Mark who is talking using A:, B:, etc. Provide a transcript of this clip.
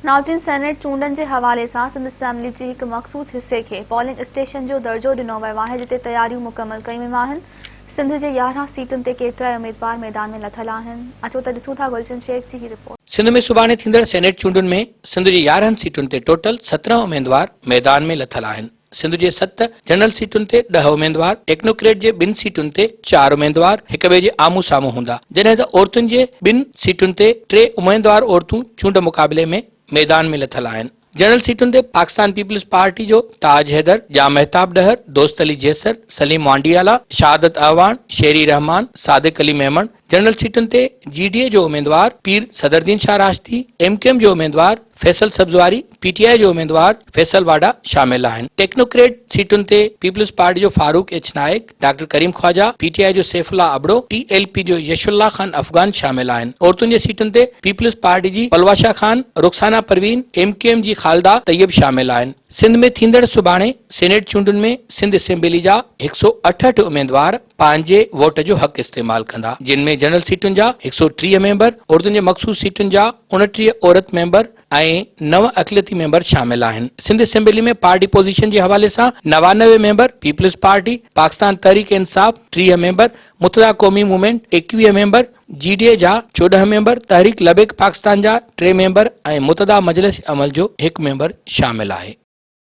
A: ناظرين سينيٽ چونڊن جي حوالي سان سنڌ اسيمبلي جي هڪ مخصوص حصي کي پولنگ اسٽيشن جو درجو ڏنو ويو آهي جتي تياريون مڪمل ڪيون ويون آهن سنڌ جي 11 سيٽن تي ڪيترائي اميدوار ميدان ۾ لٿل آهن اچو ته ڏسون ٿا گلشن شيخ جي هي رپورٽ.
B: سنڌ ۾ سڀاڻي ٿيندڙ سينيٽ چونڊن ۾ سنڌ جي 11 سيٽن تي ٽوٽل 17 اميدوار ميدان ۾ لٿل آهن. سنڌ جي ست جنرل سيٽن تي ڏهه اميدوار، ٽيڪنوڪريٽ جي ٻن سيٽن تي چار اميدوار هڪ ٻئي جي آمهون سامهون هوندا، جڏهن ته عورتن جي ٻن سيٽن تي ٽي اميدوار عورتون چونڊ مقابلي ۾ ميدان ۾ لٿل آهن. جنرل سيٽن تي پاڪستان پيپلز پارٽي جو تاج حيدر، ڄام مهتاب ڏهر، دوست علي جيسر، سليم مانڊيالا، شهادت اعواڻ، شيري رحمان، صادق علي ميمڻ، جنرل سيٽن تي جي ڊي اي جو اميدوار Pir Sadruddin Shah Rashdi, M Q M جو اميدوار Faisal Sabzwari, P T I جو اميدوار فيصل واڊا شامل آهن. ٽيڪنوڪريٽ سيٽن تي پيپلز پارٽي جو Farooq H Naek, doctor Karim Khawaja, P T I جو Saifullah Abro, T L P جو يش الله خان افغان شامل آهن. عورتن جي سيٽن تي پيپلز پارٽي جي Palwasha Khan, Rukhsana Parveen, M Q M جي خالده طيب شامل آهن. سنڌ ۾ ٿيندڙ سڀاڻي سينيٽ چونڊن ۾ سنڌ اسيمبلي جا 168 اميدوار پنهنجي ووٽ جو حق استعمال ڪندا، جن ۾ جنرل سيٽن جا 130 ميمبر، عورتن جي مخصوص سيٽن جا 29 عورت ميمبر ۽ نو اقليتي ميمبر شامل آهن. سنڌ اسيمبلي ۾ پارٽي پوزيشن جي حوالي سان 99 member Peoples Party, Pakistan Tehreek Insaf 30 member, Muttahida Qaumi Movement 21 member, G D A جا 14 ميمبر، تحريڪ لبيڪ پاڪستان جا ٽي ميمبر ۽ متحده مجلس عمل جو هڪ ميمبر شامل آهي.